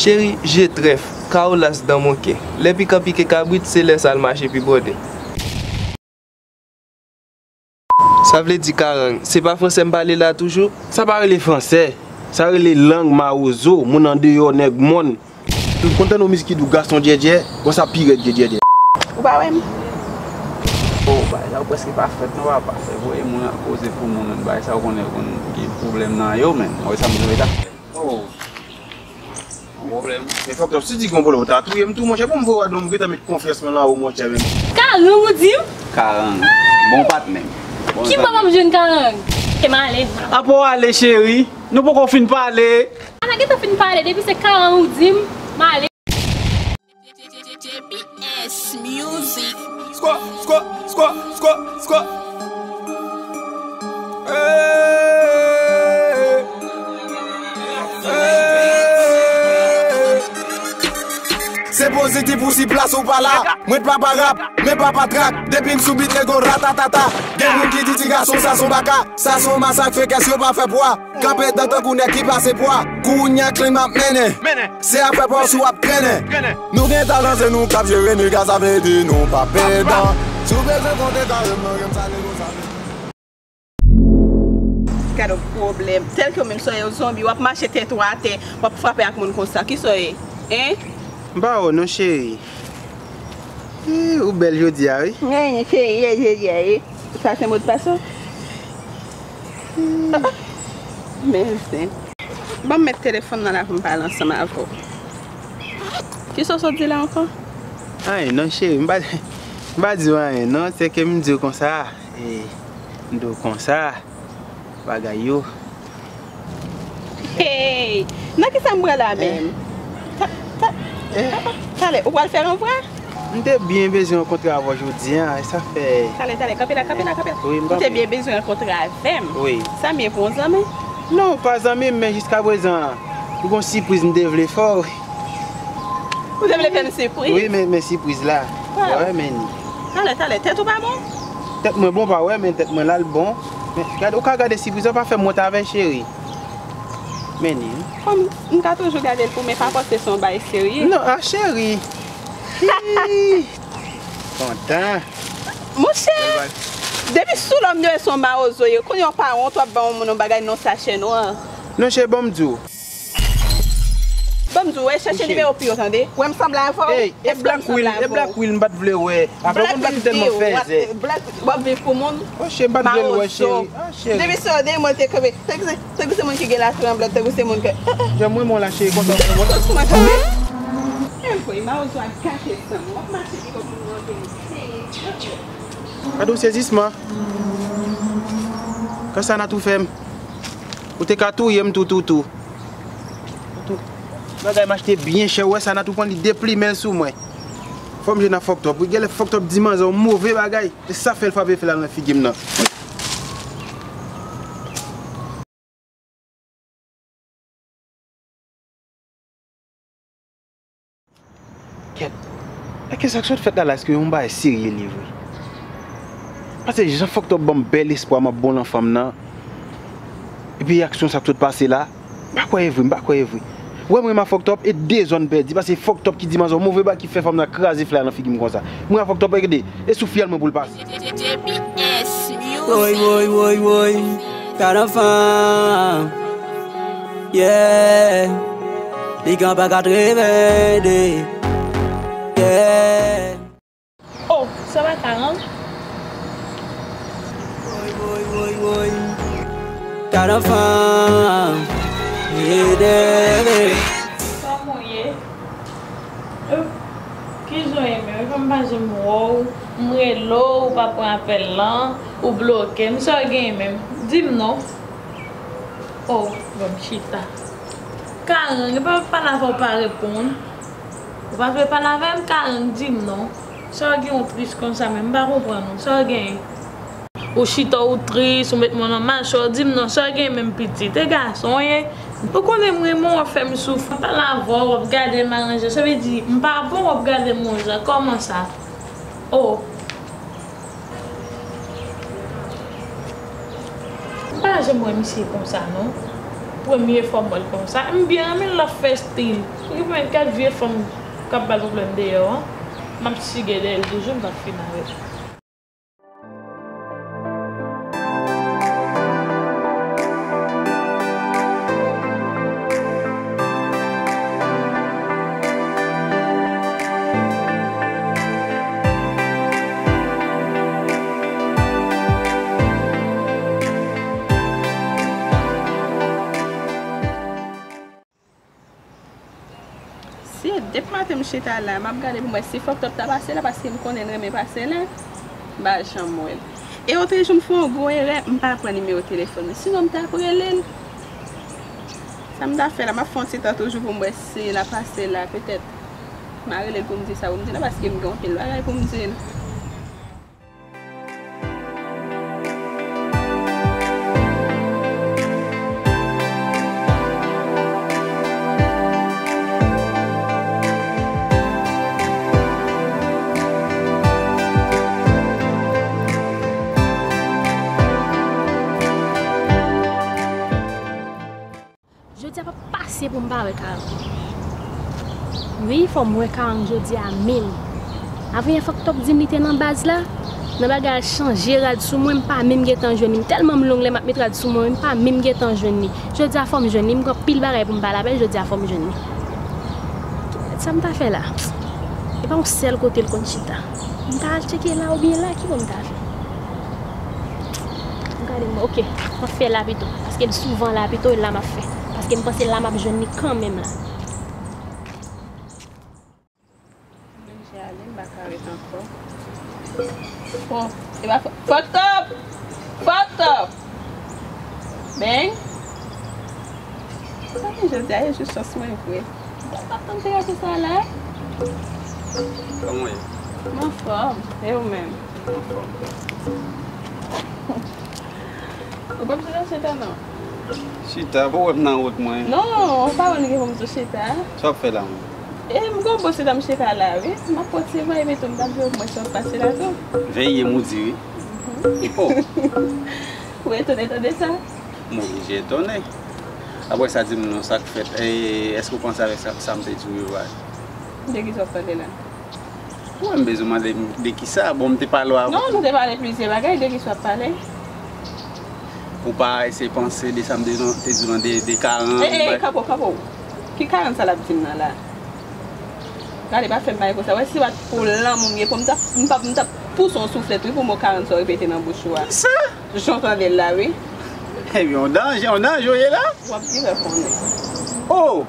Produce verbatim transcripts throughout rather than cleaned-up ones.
Cheri, je trèf, kawo las dan mon kè. Lè pikan pike kabrit, se lè sa l mache pi bwòdè. Sa vle di karang. Se pa fransè m pale la toujou? Sa pa rele fransè. Sa rele lang mawozo, moun andeyò, nèg mòn. M kontan nan mizik ki di w gason djèdjè, konsa pi rèd ke djèdjè. Ou pa wè m? Oh, bagay sa ou prèske pa fèt non papa. Se voye moun al koze pou moun, bagay sa ou konnen konn gen pwoblèm nan yo, men. Ou wè sa m di la? Oh. Yon pwoblèm. Men fòk tòp, si di gen yon pwoblèm, ou ta touye m tou, monchè. Bon, m voye w a don, m gentan met konfyans mwen nan ou, monchè, men. Karang, ou di m? Karang. Bon patnè. Bon zanmi. Ki bò m ap jwenn karang? Ke m ale. Apa w ale, cheri? Nou poko fin pale. A, n a gentan fin pale, depi se karang ou di m, m ale. J P S Music. Skwa, skwa, skwa, skwa, skwa. Hey. Hey. Se pozitif ou si plas ou pa la. Mwen t papa rap, men papa trak. Depi m sou bit, lego ratatata. Gen moun ki di ti gason sa son baka. Sa son masak, fè kès yo pa fè pwa. Kanpe dan tankou nèg ki pase pwa. Kounye a klima ap mennen. Se afè pa w si w ap trennen. Nou gen talan, se nou k ap jere nèg la, sa vle di nou pa pedan. Si w bezwen konte karyè m nan, gen m sa nèg ou sa vle di. Gade yon pwoblèm. Tèl ke w menm sa w ye, yon zonbi, w ap mache tèt ou atè, w ap frape ak moun konsa. Kisa w ye? Hein? M pa wè w non, cheri. Ih, ou bèl jodi a, wi. Wi, cheri, jodi a, wi. Sa se modpas ou? Men zen. Ban m met telefòn nan la pou m pale ansanm avè w. Kisa w sot di la ankò? Anyen non, cheri. M pa, m pa di w anyen non. Se ke m di w konsa. E, m di w konsa. Bagay yo. Hey! Nan kisa m pran la menm? Ta, ta, ta, talè, ou pral fè ranvwa? M te byen bezwen rankontre avè w jodi a, e sa fè. Talè, talè, kanpe la, kanpe la, kanpe la. Wi, m kanpe. Ou te byen bezwen rankontre avè m. Wi. Sa m ye pou yon zanmi? Non, ou pa zanmi m, men jiskaprezan, m gon sipriz m te vle fè w. Ou te vle fè m sipriz? Wi, men, men sipriz la. Waw. Wè, men. Talè, talè, tèt ou pa bon? Tèt mwen bon, pa wè, men tèt mwen la l bon. Men, gade, ou ka gade sipriz la, pa fè m wont avè l, cheri. Men ni. Kòm m ka toujou gade l pou mwen pa panse se yon bagay serye. Non, a cheri. Hi. Kontan. Monchè, depi sou lòm yo e se yon mawozo ye, kounye a w pa wont w ap ba yon moun yon bagay nan sachè nwa. Non, cheri, ban m di w. Ban m di w, wè, chèche nimewo pi yo, tande. Wè m sanble avè w. Ey, e Black Will, e Black Will m pa t vle wè. Avè w konn pa t tèlman fèzè. Black, w ap viv pou moun. Oh, cheri, m pa t vle l wè, cheri. Ah, cheri. Depi se yon de mwen te kanpe. Tankou se, tankou se moun ki gen latranblad, tankou se moun ke. Jan mwen, mwen la, cheri, kontan pou mwen. Tout sou mwen kanpe. Menm fwa, mawozo a gate san mwen. W ap mache pi wòt moun nan vin seye. Gade yon sezisman. Kasa nan tou fè m. Ou te ka touye m tou, tou, tou. Tou. Bagay m achte byen chè, ou wè sa nan tou pran li deplimen l sou mwen. Fò m jwe nan fòk twòp. Wi, genlè fòk twòp di manzè yon move bagay. Se sa fè l frape fè l al nan figi m nan. Kèt. Èske sa k sot fèt la la, èske yon bagay serye li vre? Paske jan fòk twòp ban m bèl espwa m ap bon nan fanm nan. Epi aksyon sa k sot pase la, m pa kwè e vre, m pa kwè e vre. Ou wè m renmen a fòk twòp e de zòn pèdi, paske fòk twòp ki di manzè yon move bagay ki fè fanm nan kraze flè a nan figi m konsa. M renmen a fòk twòp e gade, e sou fyèl mwen pou l pase. Woy, woy, woy, woy, gad anfan. Yeah. Pikan pa katreven de. Yeah. Oh, sa pa karang? Woy, woy, woy, woy. Gad anfan. Ede. Kòman w ye? Kijan w ye menm? Epa m pa janm wè w. M rele w, ou pa pran apèl lan, ou bloke m. Sa w genyen menm? Di m non. Oh, bon, m chita. Karang, epa m ap pale avè w, ou pa reponn. Ou pa vle pale avè m, Karang, di m non. Sa w gen ou tris konsa menm, m pa konprann ou. Sa w genyen? Ou chita ou tris, ou met mwen nan machè, w di m non, sa w genyen menm pitit. E gason w ye? Ou konnen m renmen w, w ap fè m soufri. M pale avè w, w ap gade m aranje. Sa vle di, m pa bon, w ap gade m yon jan. Kòman sa? Oh. M pa janm wè misye konsa non. Premye fwa m wè l konsa. M byen renmen l, l ap fè estil. Li menm kèk vye fanm k ap ba l pwoblèm deyò an. M ap sige dèyè l toujou, m p ap fin avè l. Se depi maten m chita la, m ap gade pou m wè si Fucked Up ta pase la, paske m konnen l renmen pase la, m pa janm wè l. E otrejou m fè yon gwo erè, m pa pran nimewo telefòn li, sinon m t ap rele l. Sa m ta fè la, m ap fè yon ti tan toujou pou m wè si l ap pase la, petèt m a rele l pou m di sa pou m di la, paske m gen anpil bagay pou m di l. Jodi a p ap pase pou m pa wè Karang. Wi, fò m wè Karang jodi a menm. Avanyè Fucked Up di m li te nan baz la. Nan bagay a chanje rad sou mwen, m pa menm gentan jwenn li. M tèlman m long lè m ap met rad sou mwen, m pa menm gentan jwenn li. Jodi a fò m jwenn li, m gen anpil bagay pou m pale avè l, jodi a fò m jwenn li. Sa m ta fè la? E pa yon sèl kote l konn chita. M ta al tcheke la oubyen la, ki bò m ta fè? M gade m, ok, m ap fè la pito, paske l souvan la pito, e la m ap fè. Paske m panse la m ap jwenn li kanmenm la. M oblije ale, m pa ka ret ankò. Oh, e pa Fucked Up! Fucked Up! Bang! Sa gen jodi a, e jis chans mwen vre. Mwen pa t tann te gate sa la. Kòman w ye? M anfòm. E ou menm? M anfòm. Ou p ap chita, chita non. Chita, pou wè m nan wout mwen. Non, ou pa wè m gen pou m di w chita. Sa w ap fè la menm? E m gon bon chita m chita la wi. M ap pran ti van epi tou m t ap veye w mwen sa w ap pase la tou. Veye m ou di wi. Oh. Ou etone tande sa? M oblije etone. Apre sa, di m non, sa k fèt? E, èske w panse avèk sa, sa m te di w yo a? De ki sa w ap pale la? Mwen, m bezwen mande m de kisa? Bon, m te pale w avan. Non, nou te pale plizyè bagay, de kisa w ap pale? Ou pa eseye panse de sa m te, te di w lan de, de Karan? E, e, kanpe w, kanpe w. Ki Karan sa l ap di m nan la? Gade, pa fè m bagay konsa. Wè, si w at pou lanmou m ye, pou m t ap, m t ap, m t ap pouse yon souflèt, wi, pou mo Karan sa w repete nan bouch ou a. Kisa? Jan w tande l la, wi. Ebyen, yon danje, yon danje w ye la. W ap di lè konnen. Oh!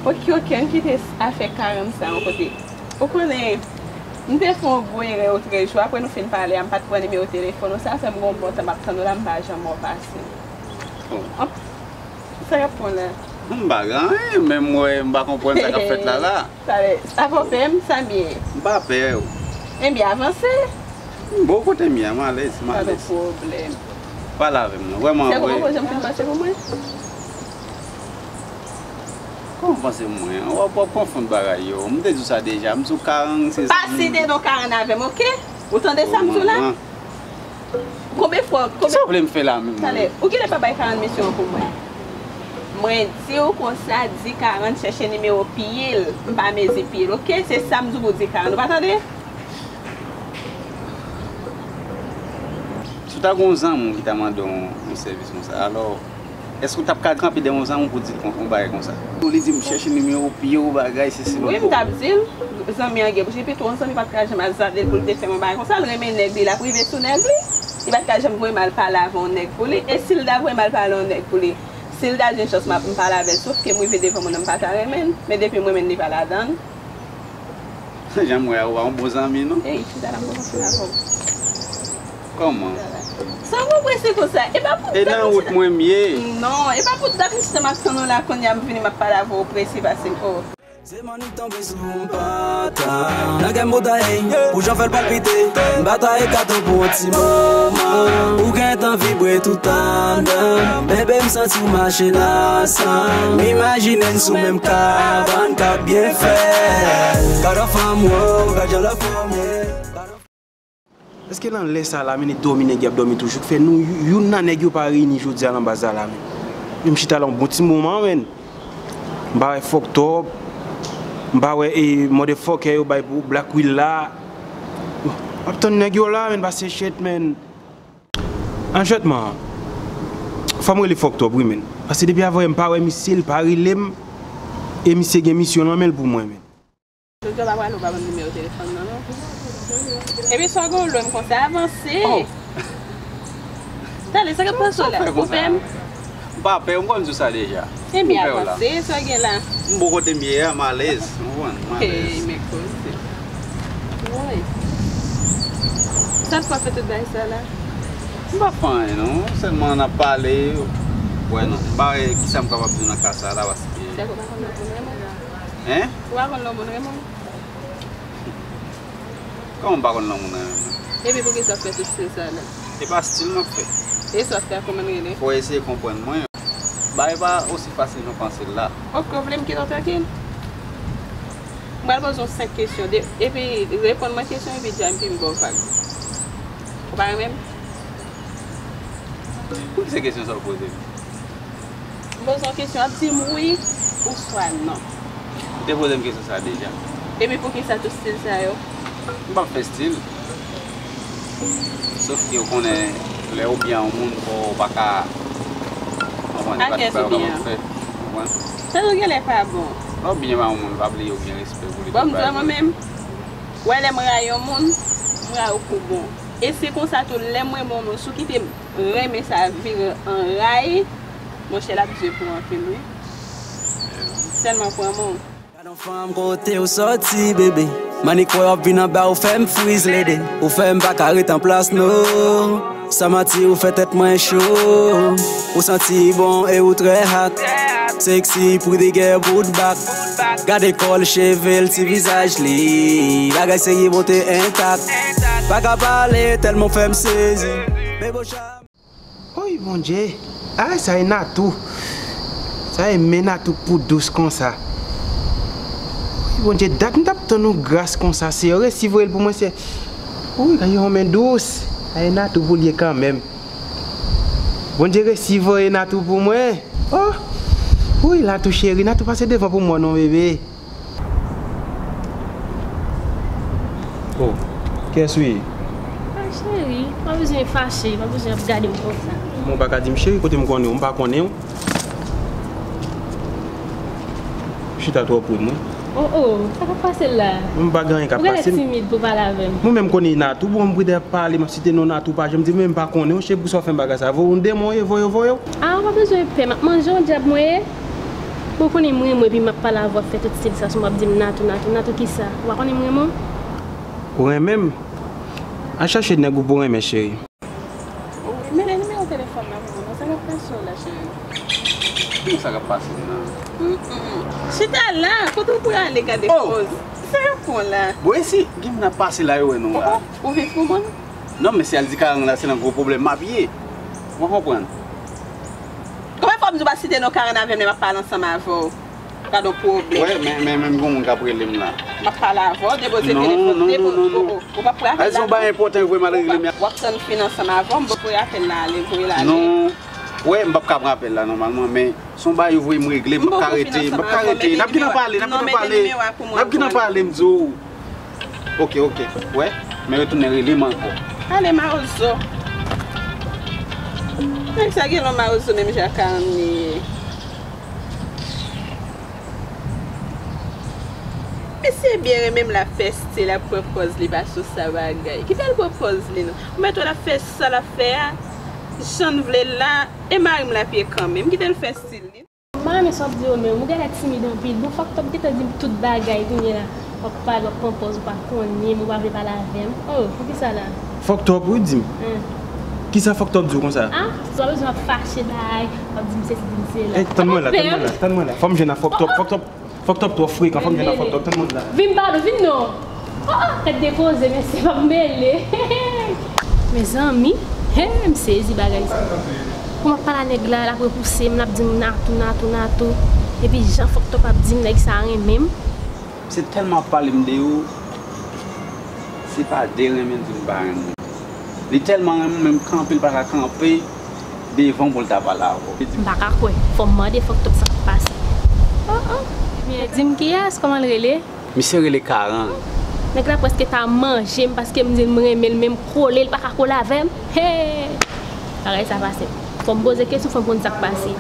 Oke, oke, ann kite afè Karan sa yon kote. Ou konnen, m te fè yon gwo erè otrejou, apre nou fin pale a, m pa t pran nimewo telefòn ou, sa fè m gon bon tan m ap tann ou la, m pa janm wè w pase. Oh. Anp, sa y ap pran la? M pa gen anyen, men m wè, m pa konprann sa k ap fèt la, la. Talè, sa fè w pè m, sa m ye? M pa pè w. Ebyen, avanse. Bon, kote m ye a, m alèz, m alèz. Pa gen pwoblèm. Pale avè m non, vrèman vre. Se kòman w janm fin panse pou mwen? Kòman panse pou mwen? W ap, w ap konfonn bagay yo. M te di w sa deja, m sou Karan, se zanmi m. Pa site non Karan avè m, oke? Ou tande sa m di w la? Konbyen fwa, konbyen... Kisa w vle m fè la menm? Talè, ou genlè pa bay Karan misyon an pou mwen. Mwen di w konsa, di Karan chèche nimewo piye l, m pa mezi piye l, oke? Se sa m di w pou w di Karan, ou pa tande? Si w ta gen yon zanmi w ki ta mande w yon sèvis konsa, alò, èske w t ap ka kanpe dèyè yon zanmi w pou w di l yon bagay konsa? Li di m chèche nimewo piye w, bagay, sesi, lòt bò. Wi, m t ap di l, zanmi an gen bouch, epi tou, yon zanmi pa t ka janm al zande l pou l te fè m yon bagay konsa, l renmen nèg li, l ap rive sou nèg li, li pa t ka janm voye m al pale avè yon nèg pou li, e si l ta voye m al pale yon nèg pou li, si l ta jwenn chans m ap, m pale avè l, sòf ke m rive devan moun nan, m pa ta renmen l, men depi m renmen l, li pa ladan l. Jan m wè a, ou pa yon bon zanmi, non? Ey, chita la, m poko fin avè w. Kòman? Sa w prese konsa? E pa pou dat. E nan wout mwen m ye. Non, e pa pou dat misye m ap tann ou la, kounye a m vini, m ap pale avè w prese pase m. Oh. Se mannik tonbe sou m pata. Nan kè m bouda, ey, pou jan fè l palpite. M batay katon pou yon ti moman. Ou gentan vibre tout anndan. Bebe, m santi w mache nan san m. Imajine n sou menm kabann k ap byen fè. Gad yon fanm, wo, gad jan lè fòme. Èske nan lè sa la, men e dòmi nèg y ap dòmi toujou, k fè nou, youn nan nèg yo pa reyini jodi a nan baz la la menm? M chita la yon bon ti moman, menn. M pa wè Fuck Top. M pa wè, e, motherfucker yo bay pou Black Will la. M ap tann nèg yo la, menn, pase shit, menn. An shit, man. Fò m rele Fuck Top, wi, menn. Paske depi avan yè m pa wè misye, l pa rele m. E misye gen misyon nan men l pou mwen, menn. Jodi a w pa prale, w pa ban m nimewo telefòn nan, non. Epi sa w gen w lwen m konsa, avanse. Oh. Tande, sa k ap pase w la? Ou pè m? M pa pè w, m konn di w sa deja. Ebyen, avanse, sa w gen la? M bon kote m ye a, m alèz. Ou konprann? M alèz. Hey, men koze. Woy. Sa t fè w fè tout bagay sa la? M pa fè anyen, non. Sèlman n ap pale. Wè, non. M pa wè kisa m kapab di w nan ka sa la, paske... Sèlman w pa konn lòt moun renmen w? Hein? Ou pa konn lòt moun renmen w? Kòman m pa konn lòt moun renmen mwen? Epi poukisa w fè tout stil sa la? E pa stil m ap fè. E sa w ap fè a kòman l rele? Fò w eseye konprann mwen. Bagay pa osi fasil nou panse l la. Ok, ou vle m kite w trankil? M pral poze w senk kesyon. De, epi reponn mwen kesyon epi di a, epi m ba w vag. Ou pa renmen m? Poukisa kesyon sa w poze m? M poze w kesyon, w ap di m wi oswa non. Ou te poze m kesyon sa deja. Epi poukisa tout stil sa yo? M p ap fè stil. Sof ke ou konnen lè ou byen a yon moun, fò ou pa ka konprann, e pa ti bagay ou kapab fè. Konprann? Tande w genlè pa bon. Lè ou byen a yon moun, pa bliye ou gen respè pou li. Bon, m di w mwen menm, w wè lè m rayi yon moun, m rayi w pou bon. E se konsa tou, lè m renmen yon moun, si w kite m renmen sa vire an ray, monchè, l ap di pou anpil, wi. Sèlman pran men w. Gad yon fanm kote ou sòti, bebe. Manik wè w ap vin anba, ou fè m friz, lady. Ou fè m pa ka ret an plas, no. San manti, ou fè tèt mwen cho. Ou santi bon e ou trè hot. Sexy, pretty girl, bout bak. Gade kò l, cheve l, ti vizaj li. Bagay serye, bote entak. Pa ka pale, tèlman w fè m sezi. Bebe, w cham. Oy, Bondye. Ay, sa e Natou. Sa e men Natou k pou dous konsa. Oy, Bondye, dat m t ap tann yon gras konsa, Seyè. Resi voye l pou mwen, Seyè. Oy, gade yon men dous. Sa e Natou pou l ye kanmenm. Bondye, resi voye Natou pou mwen. Oh! Oy, Natou cheri, Natou pase devan pou mwen non, bebe. Oh, kiyès ou ye? Ah, cheri, pa bezwen fache, pa bezwen ap gade m konsa. Men w pa ka di m cheri, kote m konnen w, m pa konnen w. Chita twò pre mwen. Oh, oh, sa k ap pase la? M pa gen anyen k ap pase m. Ou genlè timid pou pale avè m. Mwen menm konnen Natou, bon, m prete ap pale, m ap site non Natou, pa janm di m, men m pa konnen w, cheri, poukisa w fè m bagay sa? Voye w, yon demon w ye, voye w, voye w. Ah, ou pa bezwen pè, m ap manje yon dyab mwen ye. Bon, ou konnen m renmen w, epi m ap pale avè w, w ap fè tout stil sa sou mwen, w ap di m Natou, Natou, Natou kisa? Ou pa konnen m renmen w? Ou renmen m? Al chache nèg ou pou renmen, cheri. Wi, men nimewo telefòn nan pou mwen, non, sa k ap pase w la, cheri? Kòman sa k ap pase m nan? Mm, mm. Chita la, kote w prale gade pòz? Sa yo pran la? Bon, e si gen moun ap pase la, yo wè nou la? Oh, oh, ou viv pou mwen? Non, men si al di Karen la, se nan gwo pwoblèm m ap ye. Ou konprann? Konbyen fwa m di w pa site non Karen avè m lè m ap pale ansanm avè w? Gad yon pwoblèm. Wè, men, men, men gon moun k ap rele m la. M ap pale avè w, depoze telefòn, depoze. Non, non, non, non, non. Oh, oh, ou p ap prale la, non. Ay, se yon bagay enpòtan, vre, m al regle, men. W ap tann fin ansanm avè w, m poko rapèl la ale, voye l ale. Non. Wè, m p ap ka pran apèl la nòmalman, men se yon bagay ou voye m regle, m p ap ka rete, m p ap ka rete. N ap gen nan pale, n ap gen nan pale. N ap gen nan pale, m di w. Ok, ok. Wè, men retounen rele m ankò. Ale, mawozo. Nèg sa gen lon mawozo menm jan ak Karen li ye. Misye byen renmen m, l ap fè stil, l ap pran pòz li pa sou sa bagay. Kite l pran pòz li non. Ou mèt wè l ap fè sa l ap fè a, jan l vle l la, e mari m l ap ye kanmenm. Kite l fè stil li. M pa renmen sa w ap di yo menm, ou genlè timid anpil. Bon, Fuck Top gentan di m tout bagay kounye a. W ap pale, w ap pran pòz, ou pa konnen m, ou pa vle pale avè m. Oh, poukisa la? Fuck Top, wi, di m. Hen. Kisa Fuck Top di w konsa? Ah, sa w bezwen ap fache la, w ap di m sesi, di m sela. Ey, tann mwen la, tann mwen la, tann mwen la. Fò m jwenn ak Fuck Top, Fuck Top, Fuck Top twò frekan, fò m jwenn ak Fuck Top, tann mwen la. Vin ba nou, vin non. Oh, oh, tèt depoze, mesye, pa m mele. Mezanmi, he, m sezi bagay sa. Kou m ap pale a nèg la, l ap repouse m, l ap di m Natou, Natou, Natou. Epi jan Fuck Top ap di m, nèg sa renmen m. Se tèlman ap pale m de ou, se pa de renmen l di m pa renmen l. Li tèlman renmen m, menm kanpe, l pa ka kanpe. devan pou l ta pale avè w. M pa ka kwè. Fò m mande, fòk tout sa k pase. Oh, oh. Ebyen, di m kiyès, kòman l rele? Misye rele Karan. Nèg la prèske ta manje m paske m di l m renmen l, men m kole, l pa ka kole avè m. Hey! Bagay sa pase. Fò m poze kesyon, fò m konn sa k pase.